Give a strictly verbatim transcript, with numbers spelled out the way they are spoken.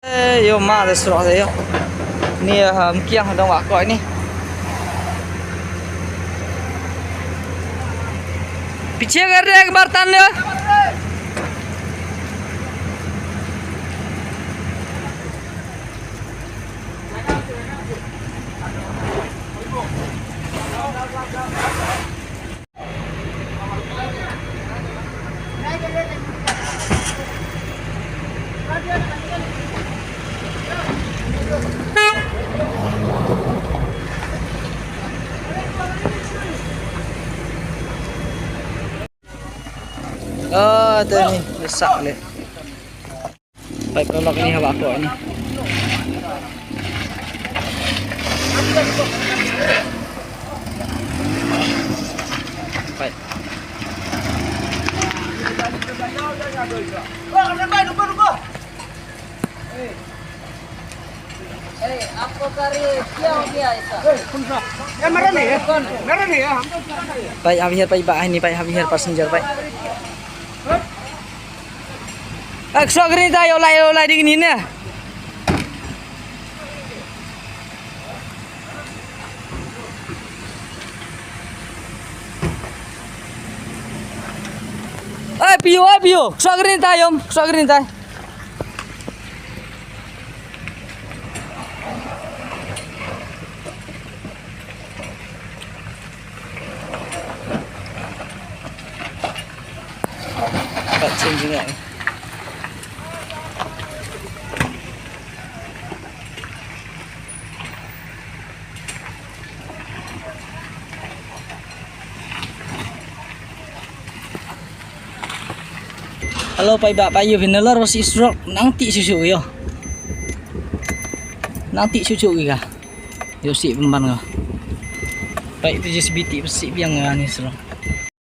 Eh, yo ma de sroh de yo. Ni, eh, mkiang dang wak ko ni. पीछे कर दे एक बार तान ले। Oh, tu ni, besar le. Peit paralok ni ha ba ko ni. Peit. Peit ha bihar peit ba ni, peit ha bihar passenger peit. Ak sok ri ta yo lai yo lai ding ni ne. Ai pio, ai pio. Sok ri ta yom, sok ri ta. Kat sini juga. Hello, paidbah, paidbah, nalor ba sih stroke nang ti susu yo. Nang ti susu ga. Yo sih pemban ga. Paidbah tu je sebiti pasti biang ga ni stroke.